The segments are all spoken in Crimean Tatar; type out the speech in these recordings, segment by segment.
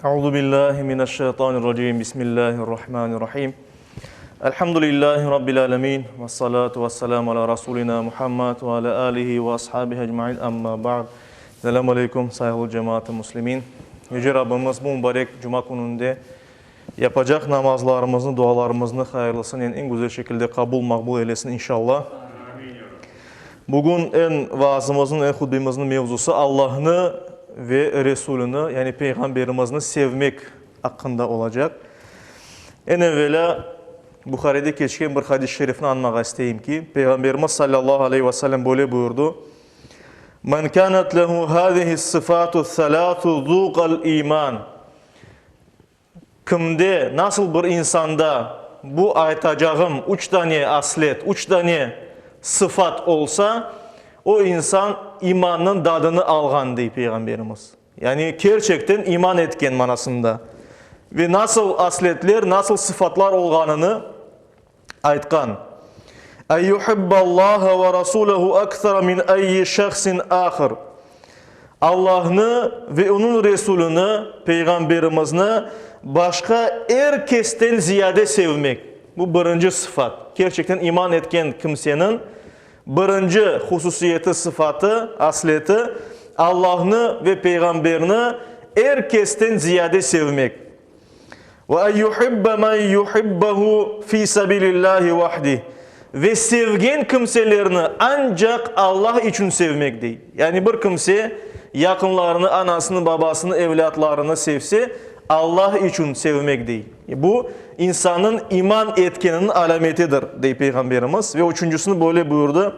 Euzu billahi mineşşeytanirracim. Bismillahirrahmanirrahim. Elhamdülillahi rabbil alemin. Ve salatu vesselamu ala rasulina Muhammed ve ala alihi ve ashabihi ecmain. Amma ba'd. Selamu aleykum sayğılı cemaat-ı muslimin. Yüce Rabbimiz bu mübarek cuma kününde yapacaq namazlarımıznı, dualarımıznı hayırlısınen eñ güzel şekilde qabul, maqbul eylesin inşallah. Bugün eñ vaazımıznıñ, eñ hutbemizniñ mevzusı Allahnı ve Resulüni, yani Peyğamberimizni sevmek aqqında olacaq. Eñ evelâ Buharide keçken bir hadis-i şerifni añmağa isteyim ki, Peyğamberimiz salâllahu aleyhi ve sellem böyle buyurdı, Men kânet lehu hâzihi's-sıfâtu's-selâsu zûqal îmân. Kimde, nasıl bir insanda bu aytacağım üç dane aslet, üç dane sıfat olsa, o insan imannıñ dadını alğan, dey Peyğamberimiz. Yani kerçekten iman etken manasında. Ve nasıl asletler, nasıl sıfatlar olğanını aytqan. En yuhibballaha ve rasulehu ekthera min eyyi şahsin ahir. Allahnı ve Onıñ Resulüni, Peyğamberimizni, başqa er kesten ziyade sevmek. Bu birinci sıfat. Kerçekten iman etken kimseniñ birinci hususiyeti, sıfatı, asleti, Allahnı ve Peyğamberni er kesten ziyade sevmek. Ve en yuhibbe men yuhibbehu fi sabilillahi vahdih. Ve sevgen kimselerni ancaq Allah içün sevmek, dey. Yani bir kimse yaqınlarını, anasını, babasını, evlâtlarını sevse, Allah içün sevmek, dey. Bu, insannıñ iman etkeniniñ alâmetidir, dey Peyğamberimiz. Ve üçüncisini böyle buyurdı,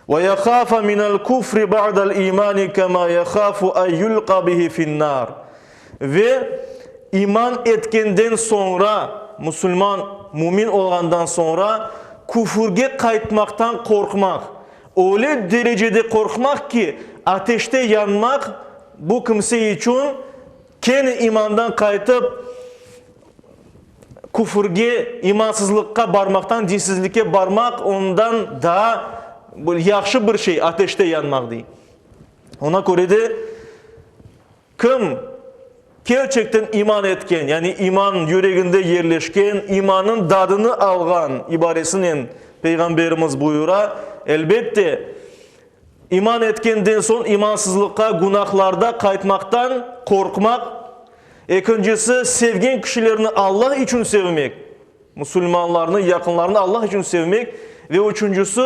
Ve yehâfe minel kufri ba'del imani kemâ yehâfu en yulqa bihi fi'n-nâr. Ve iman etkenden soñra, musulman, mümin olğandan soñra küfürge qaytmaqtan qorqmaq, öyle derecede qorqmaq ki, ateşte yanmaq bu kimse içün kene imandan qaytıp, küfürge, imansızlıqqa barmaqtan, dinsizlikke barmaq ondan daa yahşı bir şey, ateşte yanmaq, dey. Oña köre de, Kim kerçekten iman etken, yani iman yüreginde yerleşken, imannıñ dadını alğan ibaresinen Peyğamberimiz buyura, elbette, iman etkenden soñ imansızlıqqa, günahlarda qaytmaqtan qorqmaq, ekincisi, sevgen kişilerni Allah içün sevmek, Musulmanlarnı, yaqınlarnı Allah içün sevmek ve üçüncisi,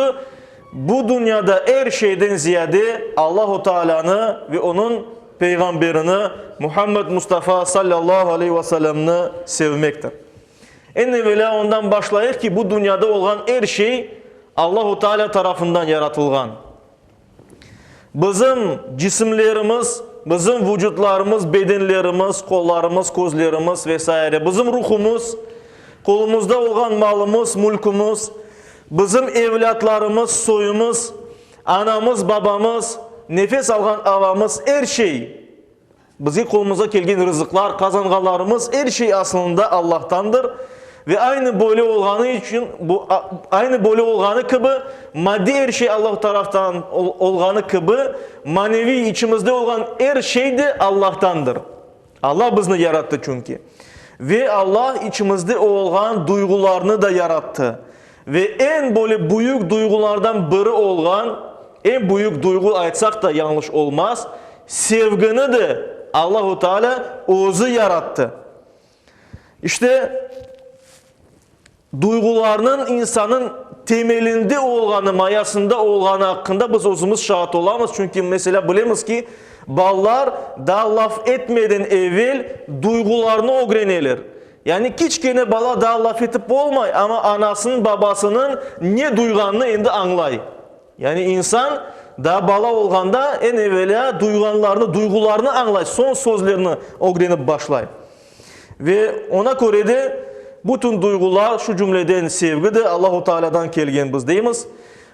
bu dünyada er şeyden ziyade Allahu Taalânı ve Onıñ Peyğamberini Muhammed Mustafa sallallahu aleyhi ve sellemni sevmektir. Eñ evelâ ondan başlayıq ki, bu dünyada olğan er şey Allahu Taalâ tarafından yaratılğan. Bizim cisimlerimiz, bizim vucutlarımız, bedenlerimiz, qollarımız, közlerimiz ve saire, bizim ruhumız, qolumızda olğan malımız, mülkümüz, bizim evlâtlarımız, soyumız, anamız, babamız, nefes alğan avamız, er şey, Bizge qolumıza kelgen rızıqlar, qazanğanlarımız, er şey asılında Allahtandır. Ve aynı böyle olğanı içün, bu, aynı böyle olğanı kibi, maddiy er şey Allah taraftan olğanı kibi, maneviy içimizde olğan er şey de Allahtandır. Allah bizni yarattı çünki. Ve Allah içimizde olğan duyğularnı da yarattı. Ve eñ böyle büyük duyğulardan biri olğan, eñ büyük duyğu aytsaq da yañlış olmaz, sevgini de Allahu Teala özü yarattı. İşte, duyğularnıñ insanıñ temelinde olğanı, mayasında olğanı aqqında biz özümiz şaat olamız. Çünki, meselâ, bilemiz ki, balalar daa laf etmeden evel duyğularını ögreneler. Yani kiçkene bala daa laf etip olmay, amma anasınıñ, babasınıñ ne duyğanını endi añlay. Yani insan daa bala olğanda eñ evelâ duyğanlarını, duyğularını añlay, soñ sözlerni ögrenip başlay. Ve oña köre de bütün duyğular, şu cümleden sevgi de Allahu Tealâdan kelgen biz deymiz.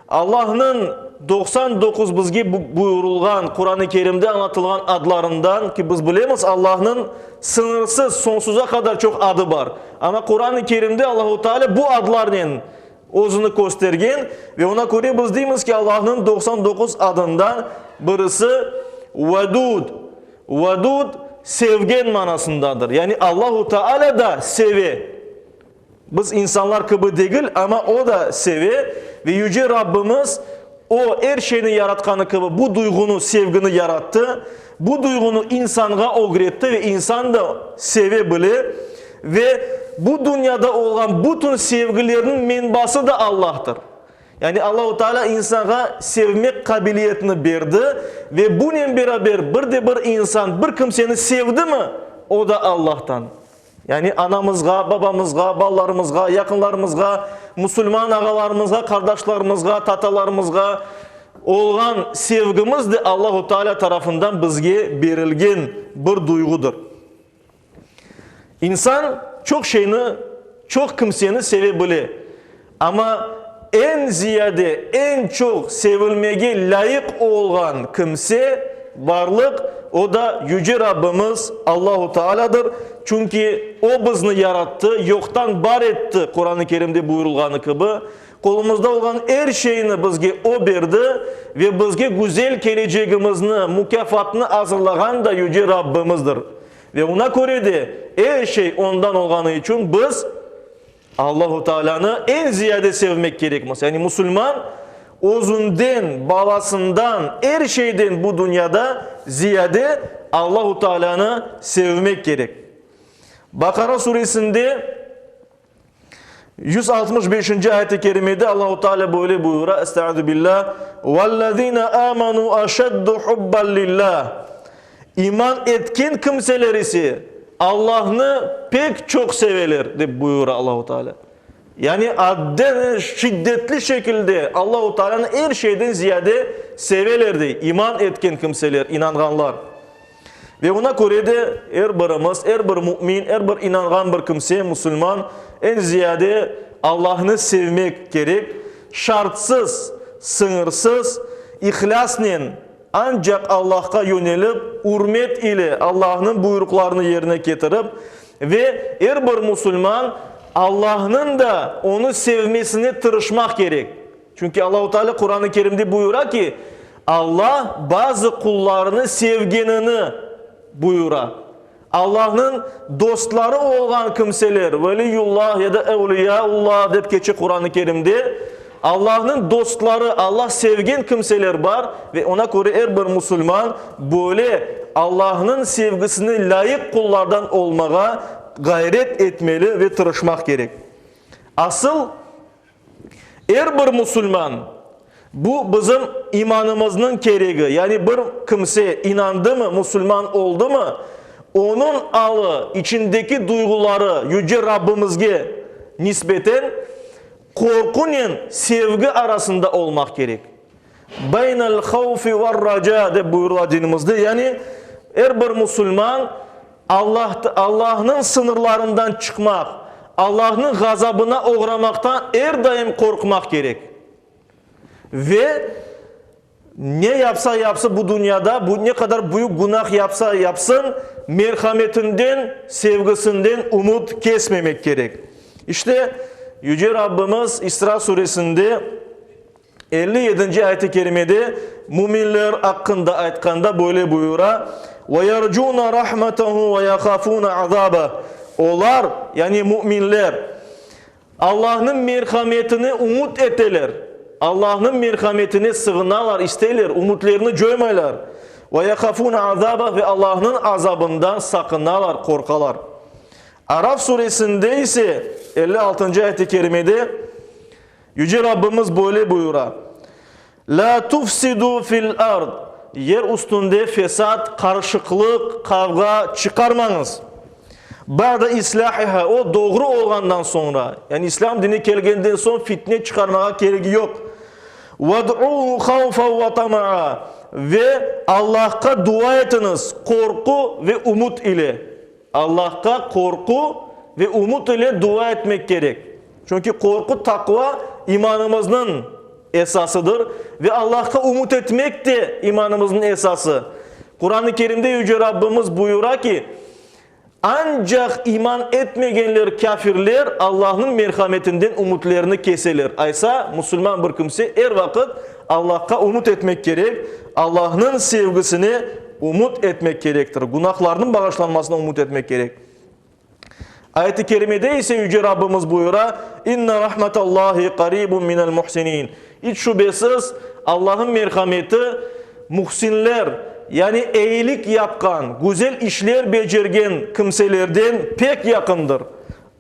Allahnıñ 99 bizge buyurılğan Quran-ı Kerimde añlatılğan adlarından, ki biz bilemiz Allahnıñ sıñırsız, soñsuza qadar çoq adı bar. Amma Quran-ı Kerimde Allahu Teala bu adlarnen özüni köstergen ve oña köre biz deymiz ki Allahnıñ 99 adından birisi Vedud. Vedud. sevgen manasındadır. Yani Allahu Teala da seve. Biz insanlar kibi degil, amma O da seve ve Yüce Rabbimiz, O, er şeyni yaratqanı kibi, bu duyğunı, sevgini yarattı, bu duyğunı insanğa ögretti ve insan da seve bile. Ve bu dünyada olğan bütün sevgilerniñ menbası da Allahtır. Yani Allahu Teala insanğa sevmek qabiliyetini berdi ve bunen beraber bir de bir insan bir kimseni sevdimi, o da Allahtan. Yani anamızğa, babamızğa, balalarımızğa, yaqınlarımızğa, musulman ağalarımızğa, qardaşlarımızğa, tatalarımızğa olğan sevgimiz de Allahu Teala tarafından bizge berilgen bir duyğudır. İnsan çoq şeyni, çoq kimseni seve bile, amma eñ ziyade, eñ çoq sevilmege lâyıq olğan kimse, varlıq, o da Yüce Rabbimiz Allahu Taalâdır, çünki O bizni yarattı, yoqtan bar etti, Quran-ı Kerimde buyurılğanı kibi, qolumızda olğan er şeyni bizge O berdi ve bizge güzel kelecegimizni, mukâfatnı azırlağan da Yüce Rabbimizdir. Ve oña köre de er şey Ondan olğanı içün biz Allahu Taalânı eñ ziyade sevmek kerekmiz. Yani musulman özünden, balasından, er şeyden bu dünyada ziyade Allahu Taalânı sevmek kerek. Baqara suresinde 165-nci ayet-i kerimede Allahu Teala böyle buyura, Estaizu billah, Vellezine amanu aşeddu hubban lillah. İman etken kimseler ise Allahnı pek çoq seveler, dep buyura Allahu Teala. Yani adden şiddetli şekilde Allahu Tealanı er şeyden ziyade seveler, dey iman etken kimseler, inanğanlar. Ve oña köre de er birimiz, er bir mümin, er bir inanğan bir kimse, musulman, eñ ziyade Allahnı sevmek kerek, şartsız, sıñırsız, ihlâsnen ancaq Allahqa yönelip, ürmet ile Allahnıñ buyruqlarını yerine ketirip ve er bir musulman Allahnıñ da onı sevmesine tırışmaq kerek. Çünki Allahu Teala Quran-ı Kerimde buyura ki, Alla bazı qullarını sevgenini buyura. Allahnıñ dostları olğan kimseler, veliyullah ya da evliyaullah dep keçe Quran-ı Kerimde, Allahnıñ dostları, Alla sevgen kimseler bar ve oña köre er bir musulman böyle Allahnıñ sevgisine lâyıq qullardan olmağa ğayret etmeli ve tırışmaq kerek. Asıl, Er bir musulman, bu bizim imanımıznıñ keregi, yani bir kimse inandımı, musulman oldımı, onıñ alı, içindeki duyğuları Yüce Rabbimizge nisbeten qorqunen sevgi arasında olmaq kerek. Beynel havfi ve'r-raca dep buyurıla dinimizde, yani er bir musulman Allah, Allahnıñ sıñırlarından çıqmaq, Allahnıñ ğazabına oğramaqtan er daim qorqmaq kerek. Ve ne yapsa yapsın bu dünyada, bu ne qadar büyük günah yapsa yapsın, merhametinden, sevgisinden ümüt kesmemek kerek. İşte, Yüce Rabbimiz İsra suresinde 57-nci ayet-i kerimede müminler aqqında aytqanda böyle buyura, Ve yercûne rahmetehu ve yehâfûne azâbeh. Olar, yani müminler, Allahnıñ merhametini ümüt eteler, Allahnıñ merhametine sığınalar, isteyler, ümütlerini coymaylar. Ve yehâfûne azâbeh ve Allahnıñ azabından saqınalar, qorqalar. Araf suresinde ise 56-ncı ayet-i kerimede Yüce Rabbimiz böyle buyura, Lâ tufsidû fil ard, Yer üstünde fesat, qarışıqlıq, qavğa çıqarmañız. Ba'de islâhiha, o doğru olğandan soñra, yani İslâm dini kelgenden soñ fitne çıqarmağa keregi yoq. Ved'ûhu havfen ve tama'a, ve Allahqa dua etiñiz qorqu ve ümüt ile. Allahqa qorqu ve ümüt ile dua etmek kerek. Çünki qorqu taqva imanımıznıñ esasıdır ve Allahqa ümüt etmek de imanımıznıñ esası. Quran-ı Kerimde Yüce Rabbimiz buyura ki, Ancaq iman etmegenler, kâfirler, Allahnıñ merhametinden ümütlerini keseler. Aysa, musulman bir kimse er vaqıt Allahqa ümüt etmek kerek, Allahnıñ sevgisine. ümüt etmek kerektir. Günahlarnıñ bağışlanmasına ümüt etmek kerek. Ayet-i kerimede ise Yüce Rabbimiz buyura, İnne rahmetallahi qaribun minel muhsinin. İç şübesiz, Allah'ın merhameti muhsinler, yani eyilik yapqan, güzel işler becergen kimselerden pek yaqındır.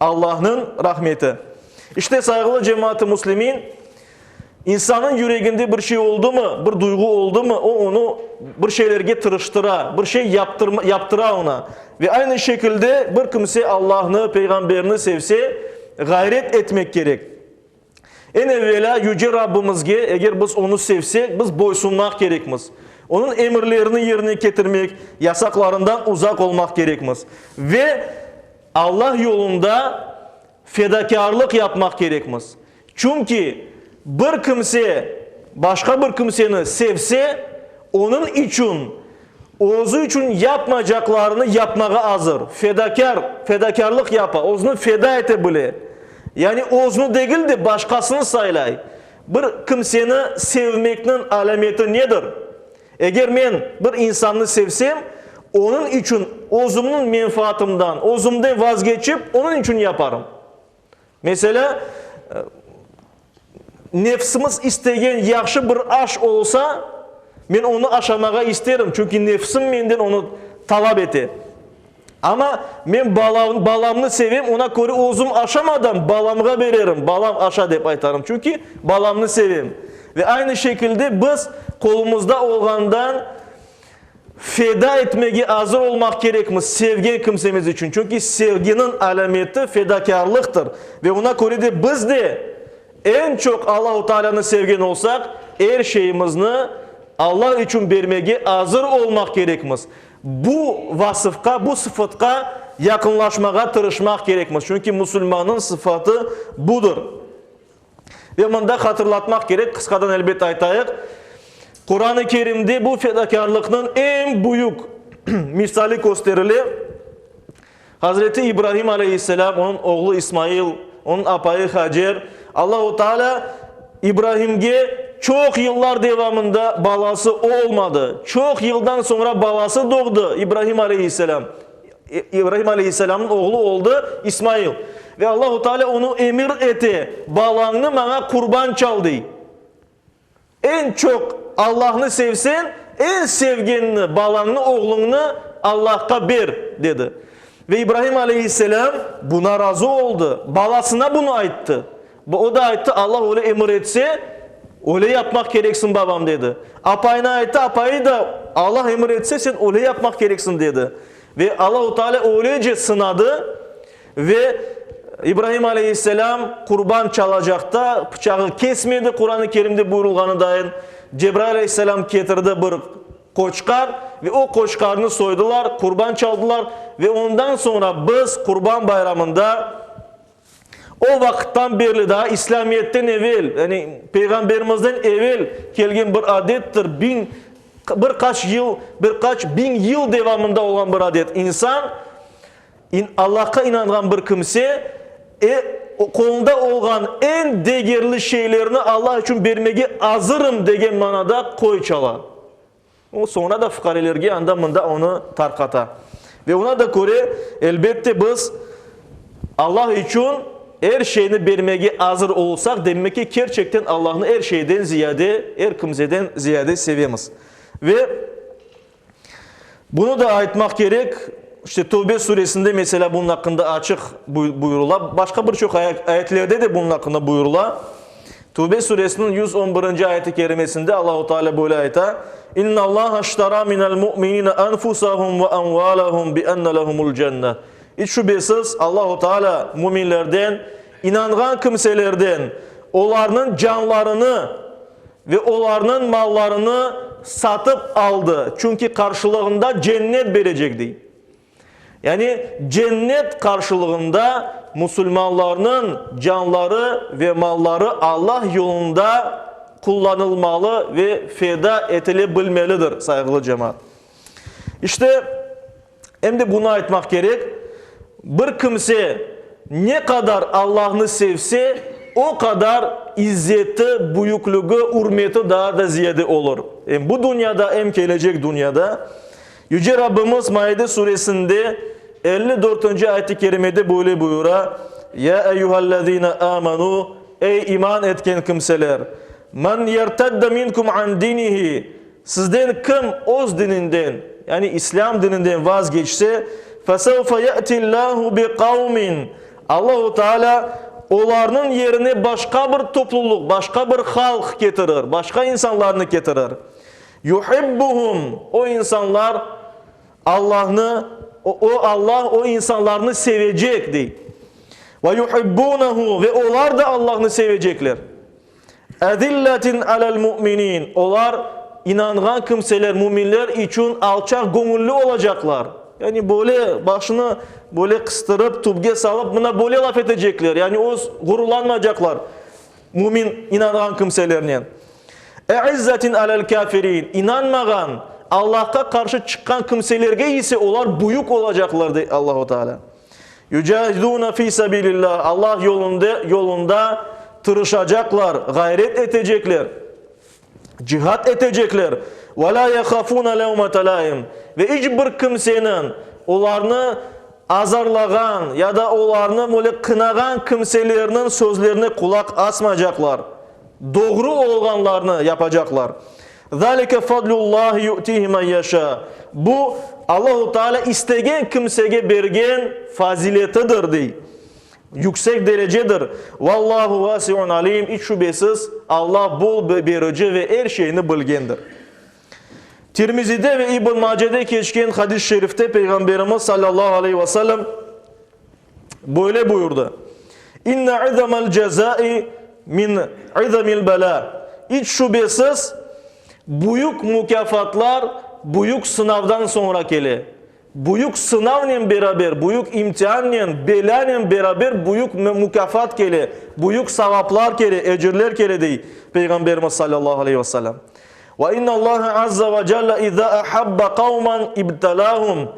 Allahnıñ rahmeti. İşte, sayğılı cemaat-ı müslimin, İnsannıñ yüreginde bir şey oldumı, bir duyğu oldumı, o onı bir şeylerge tırıştıra, bir şey yaptırma, yaptıra oña. Ve aynı şekilde bir kimse Allahnı, Peyğamberni sevse, ğayret etmek kerek. Eñ evelâ Yüce Rabbimizge, eger biz Onı sevsek, biz boysunmaq kerekmiz. Onıñ emirlerini yerine ketirmek, yasaqlarından uzaq olmaq kerekmiz. Ve Allah yolunda fedakârlıq yapmaq kerekmiz. Çünki bir kimse başqa bir kimseni sevse, onıñ içün özü içün yapmaycaqlarını yapmağa azır, fedakâr, fedakârlıq yapa, özüni feda ete bile. Yani özüni degil de, başqasını saylay. Bir kimseni sevmekniñ alâmeti nedir? Eger men bir insannı sevsem, onıñ içün özümniñ menfaatımdan, özümden vazgeçip, onıñ içün yaparım. Meselâ, nefsimiz istegen yahşı bir aş olsa, men onı aşamağa isterim, çünki nefsim menden onı talap ete. Amma men balamnı sevem, ona köre özüm aşamadan balamğa bererim, balam aşa dep aytarım, çünki balamnı sevem. Ve aynı şekilde biz qolumızda olğandan Feda etmege azır olmaq kerekmiz sevgen kimsemiz içün, çünki sevginiñ alâmeti fedakârlıqtır. Ve ona köre de biz de eñ çoq Allahu Taalânı sevgen olsaq, er şeyimizni Allah içün bermege azır olmaq kerekmiz. Bu vasıfqa, bu sıfatqa yaqınlaşmağa tırışmaq kerekmiz, çünki musulmannıñ sıfatı budır. Ve mında hatırlatmaq kerek, qısqadan elbet aytayıq, Quran-ı Kerimde bu fedakârlıqnıñ eñ büyük misali kösterile. Hazreti İbrahim aleyhisselâm, onıñ oğlu İsmail, onıñ apayı Hacer, Allahu Teala İbrahimge çoq yıllar devamında balası olmadı. Çoq yıldan soñra balası doğdı, İbrahim aleyhisselâm. İbrahim aleyhisselâmnıñ oğlu oldı İsmail. Ve Allahu Teala onı emir ete, Balañnı maña qurban çal, dey. Eñ çoq Allahnı sevseñ, eñ sevgenini, balañnı, oğluñnı Allahqa ber, dedi. Ve İbrahim aleyhisselâm buna razı oldı, balasına bunı ayttı. O da ayttı, Allah öyle emir etse, öyle yapmaq kereksiñ, babam, dedi. Apayına ayttı, apayı da, Allah emir etse, sen öyle yapmaq kereksiñ, dedi. Ve Allahu Teala öylece sınadı ve İbrahim aleyhisselam qurban çalacaqta pıçağı kesmedi, Quran-ı Kerimde buyurılğanı dayın. Cebrail aleyhisselam ketirdi bir qoçqar ve o qoçqarnı soydular, qurban çaldılar ve ondan soñra biz Qurban bayramında O vaqıttan berli, daa İslâmiyetten evel, yani Peyğamberimizden evel kelgen bir adettir, biñ, bir qaç yıl, bir qaç biñ yıl devamında olğan bir adet. İnsan, Allahqa inanğan bir kimse, e, qolunda olğan eñ degerli şeylerni Allah içün bermege azırım degen manada qoy çala. O, soñra da fuqarelerge anda-mında onı tarqata. Ve oña da köre, elbette, biz Allah içün er şeyni bermege azır olsaq, demek ki, kerçekten Allahnı er şeyden ziyade, er kimseden ziyade sevemiz. Ve bunı da aytmaq kerek, işte Tövbe suresinde, meselâ, bunıñ aqqında açıq buyurıla, başqa bir çoq ayetlerde de bunıñ aqqında buyurıla. Tövbe suresiniñ 111-nci ayeti kerimesinde Allahu Teala böyle ayta, İnnallaha iştara minel mu'minine enfusahum ve amvalahum bi enne lehumul cenne. İç şübesiz, Allahu Teala müminlerden, inanğan kimselerden, olarnıñ canlarını ve olarnıñ mallarını satıp aldı, çünki qarşılığında cennet berecek, dey. Yani cennet qarşılığında musulmanlarnıñ canları ve malları Allah yolunda qullanılmalı ve feda etile bilmelidir, sayğılı cemaat. İşte, em de bunı aytmaq kerek, bir kimse ne qadar Allahnı sevse, o qadar izzeti, büyüklügi, ürmeti daa da ziyade olur. Em bu dünyada, em kelecek dünyada. Yüce Rabbimiz Maide suresinde 54-nci ayet-i kerimede böyle buyura, Ya eyyühellezine amenu, Ey iman etken kimseler! Men yertedde minkum an dinihi, Sizden kim öz dininden, yani İslâm dininden vazgeçse, fesevfe ye'tillâhu bi kavmin, Allahu Teala olarnıñ yerine başqa bir topluluq, başqa bir halq ketirir, başqa insanlarnı ketirir. Yuhibbuhum, o insanlar Allahnı, o, Allah o insanlarnı sevecek, dey. Ve yuhibbunehu, ve olar da Allahnı sevecekler. Ezilletin alel mu'minin, olar inanğan kimseler, müminler içün alçaq göñülli olacaqlar. Yani böyle başını böyle qıstırıp, tübge salıp, mına böyle laf etecekler. Yani öz ğururlanmaycaqlar mümin, inanğan kimselernen. Eizzetin alel kafirin, inanmağan, Allahqa qarşı çıqqan kimselerge ise olar büyük olacaqlar, dey Allahu Teala. Yücahidûne fî sebîlillâh, Allah yolunda, yolunda tırışacaqlar, ğayret etecekler, cihat etecekler. Ve lâ yehâfûne levmete lâim, ve iç bir kimseniñ olarnı azarlağan ya da olarnı böyle qınağan kimselerniñ sözlerine qulaq asmaycaqlar, doğru olğanlarnı yapacaqlar. Zalike fadlullahi yu'tihi men yeşâ. Bu, Allahu Teala istegen kimsege bergen faziletidir, dey. Yüksek derecedir. Vallahu vasiun alim. İç şübesiz, Allah bol berici ve er şeyni bilgendir. Tirmizide ve İbn Macede keçken hadis-i şerifte Peyğamberimiz sallallahu aleyhi ve sellem böyle buyurdı, İnne izamel cezai min izamil belâ. İç şübesiz, büyük mukâfatlar büyük sınavdan soñra kele. Büyük sınavnen beraber, büyük imtiannen, belânen beraber büyük mukâfat kele, büyük savaplar kele, ecirler kele, dey Peyğamberimiz salâllahu aleyhi ve sellem. Ve innallâhe azze ve celle izâ ahabbe kavmen ibtelâhum.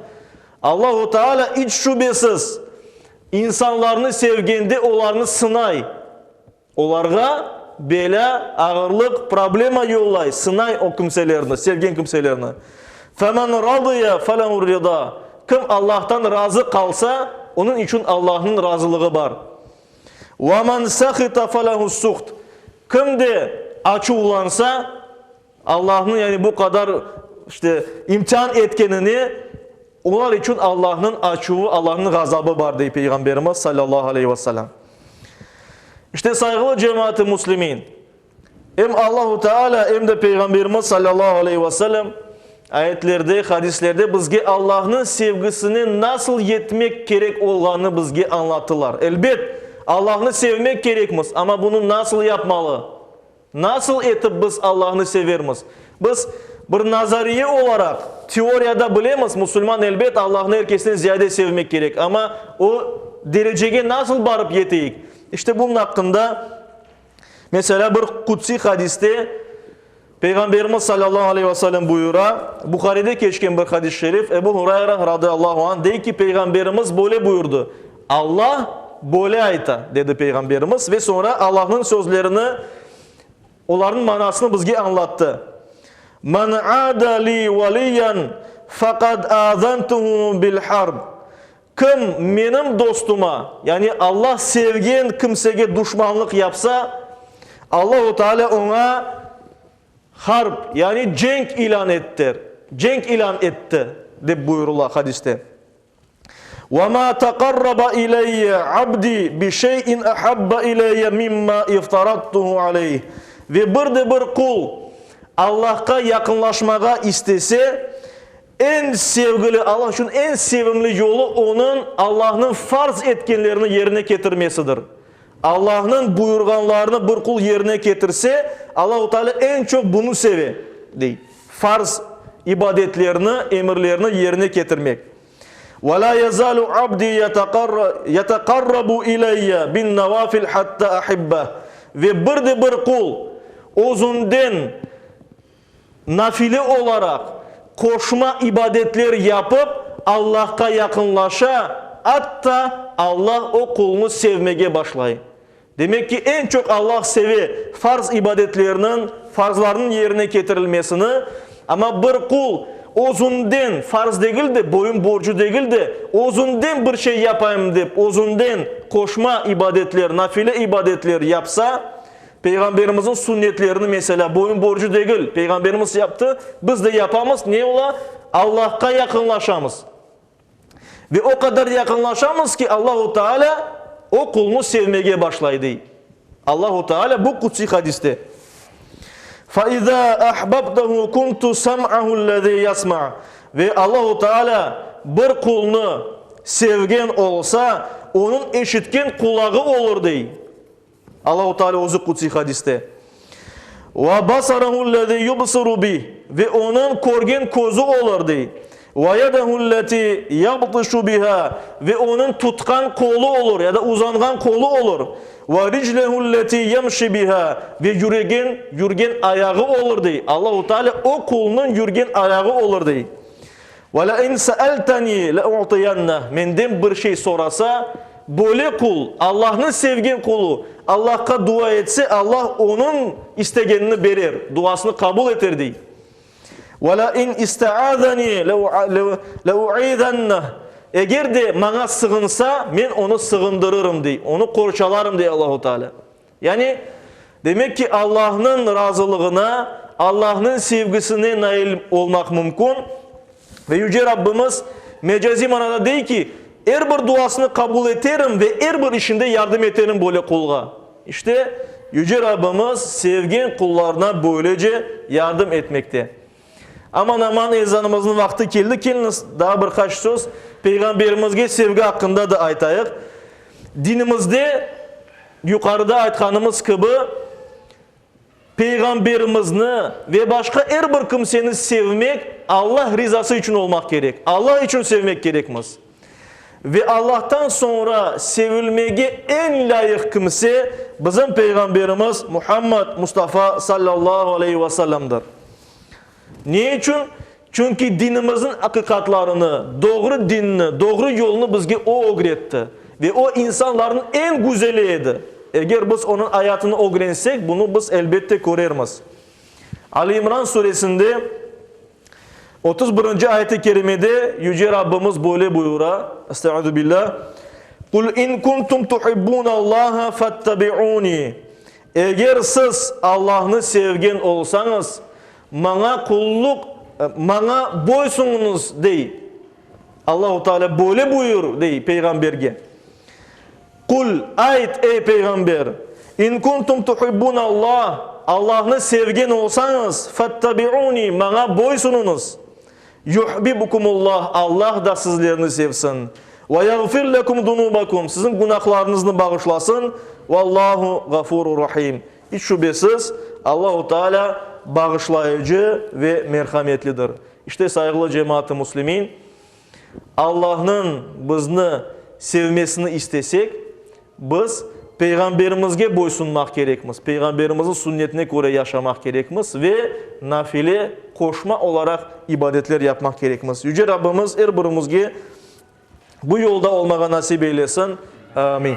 Allahu Teala iç şübesiz, insanlarnı sevgende olarnı sınay. Olarğa belâ, ağırlıq, problema yollay, sınay o kimselerni, sevgen kimselerni. Femen radiya felehur-rida, Kim Allahtan razı qalsa, onıñ içün Allahnıñ razılığı bar. Ve men sahita felehus-suht, Kim de açuvlansa, Allahnıñ yani bu qadar işte imtian etkenine olar içün Allahnıñ açuvı, Allahnıñ ğazabı bar, dey Peyğamberimiz salâllahu aleyhi ve selâm. İşte sayğılı cemaat-i müslimin, em Allahu Teala, em de Peyğamberimiz salâllahu aleyhi ve selâm ayetlerde, hadislerde bizge Allahnıñ sevgisine nasıl yetmek kerek olğanını bizge añlattılar. Elbet, Allahnı sevmek kerekmiz, amma bunı nasıl yapmalı? Nasıl etip biz Allahnı severmiz? Biz bir nazariye olaraq, teoriyada bilemiz, musulman elbet Allahnı er kesten ziyade sevmek kerek, amma o derecege nasıl barıp yeteyik? İşte bunıñ aqqında, meselâ, bir qudsiy hadiste Peyğamberimiz salâllahu aleyhi ve sellem buyura, Buharide keçken bir hadis-i şerif, Ebu Hurayra radıyallahu anh dey ki, Peyğamberimiz böyle buyurdı, Allah böyle ayta, dedi Peyğamberimiz ve soñra Allahnıñ sözlerini, olarnıñ manasını bizge añlattı, Men aada li valiyan faqad azantuhu bil harb. Kim menim dostuma, yani Allah sevgen kimsege duşmanlıq yapsa, Allahu Teala oña harb, yani cenk ilân etter, cenk ilân etti, dep buyurıla hadiste. Ve ma taqarraba ileyye abdi bi şey'in ahabba ileyye mimma iftarattuhu aleyh. Ve bir de bir qul Allahqa yaqınlaşmağa istese, eñ sevgili, Allah içün eñ sevimli yolu onıñ Allahnıñ farz etkenlerini yerine ketirmesidir. Allahnıñ buyurğanlarını bir qul yerine ketirse, Allahu Teala eñ çoq bunı seve, dey. Farz ibadetlerni, emirlerni yerine ketirmek. Ve lâ yezalu abdi yeteqarrabu ileyye bin-nevafil hatta ahibbeh. Ve bir de bir qul özünden nafile olaraq qoşma ibadetler yapıp, Allahqa yaqınlaşa, atta Allah o qulnı sevmege başlay. Demek ki, eñ çoq Allah seve farz ibadetlerniñ, farzlarnıñ yerine ketirilmesini, amma bir qul. özünden, farz degil de, boyun borcu degil de, özünden bir şey yapayım dep, özünden qoşma ibadetler, nafile ibadetler yapsa, Peyğamberimizniñ sünnetlerini, meselâ, boyun borcu degil, Peyğamberimiz yaptı, biz de yapamız, ne ola? Allahqa yaqınlaşamız. Ve o qadar yaqınlaşamız ki, Allahu Teala o qulnı sevmege başlay, dey Allahu Teala bu qutsiy hadiste. Fa iza ahbabtahu kuntu sam'ahu allazi yasma. Ve Allahu Teala bir qulnı sevgen olsa, onıñ eşitken qulağı olur, dey. Allahu Teala özü qutsiy hadiste, Ve basarahu'l-lezî yubsiru bih, ve onıñ körgen közü olur, dey. Ve yedehu'l-letî yabtışu biha, ve onıñ tutqan qolu olur, ya da uzanğan qolu olur. Ve riclehu'l-letî yemşi biha, ve yüregen, yürgen ayağı olur, dey. Allahu Teala o qulnıñ yürgen ayağı olur, dey. Ve le in seelteni le'u'tiyenneh, menden bir şey sorasa, böyle qul, Allahnıñ sevgen qulu, Allahqa dua etse, Allah onıñ istegenini berer, duasını qabul eter, dey. Ve le in iste'azeni le'u'izenneh, eger de maña sığınsa, men onı sığındırırım, dey, onı qorçalarım, dey Allahu Teala. Yani, demek ki, Allahnıñ razılığına, Allahnıñ sevgisine nail olmaq mümkün. Ve Yüce Rabbimiz mecaziy manada dey ki, er bir duasını qabul eterim ve er bir işinde yardım eterim böyle qulğa. İşte, Yüce Rabbimiz sevgen qullarına böylece yardım etmekte. Aman-aman ezanımıznıñ vaqtı keldi, keliñiz, daa bir qaç söz Peyğamberimizge sevgi aqqında da aytayıq. Dinimizde, yuqarıda aytqanımız kibi, Peyğamberimizni ve başqa er bir kimseni sevmek Allah rizası içün olmaq kerek. Allah içün sevmek kerekmiz. Ve Allahtan soñra sevilmege eñ lâyıq kimse bizim Peyğamberimiz Muhammad Mustafa sallallahu aleyhi ve sellemdir. Ne içün? Çünki dinimizniñ aqiqatlarını, doğru dinni, doğru yolnı bizge o ögretti. Ve o insanlarnıñ eñ güzeli edi. Eger biz onıñ ayatını ögrensek, bunı biz elbette körermiz. Ali İmran suresinde 31-nci ayet-i kerimede Yüce Rabbimiz böyle buyura, Estaizu billah, Qul in kuntum tuhibbunallaha fattabi'uni. Eger siz Allahnı sevgen olsañız, maña qulluq, maña boysunıñız, dey. Allahu Teala böyle buyur, dey peyğamberge. Qul, ayt, ey peyğamber, İn kuntum tuhibbunallah, Allahnı sevgen olsañız, fettabi'uni, maña boysunıñız, yuhbibukumullah, Allah da sizlerni sevsin, ve yağfir lekum zunubakum, siziñ günahlarıñıznı bağışlasın, vallahu gafurur rahim, iç şübesiz, Allahu Teala bağışlayıcı ve merhametlidir. İşte, sayğılı cemaat-ı müslimin, Allahnıñ bizni sevmesini istesek, biz Peyğamberimizge boysunmaq kerekmiz, Peyğamberimizniñ sünnetine köre yaşamaq kerekmiz ve nafile, qoşma olaraq ibadetler yapmaq kerekmiz. Yüce Rabbimiz er birimizge bu yolda olmağa nasip eylesin. Amin.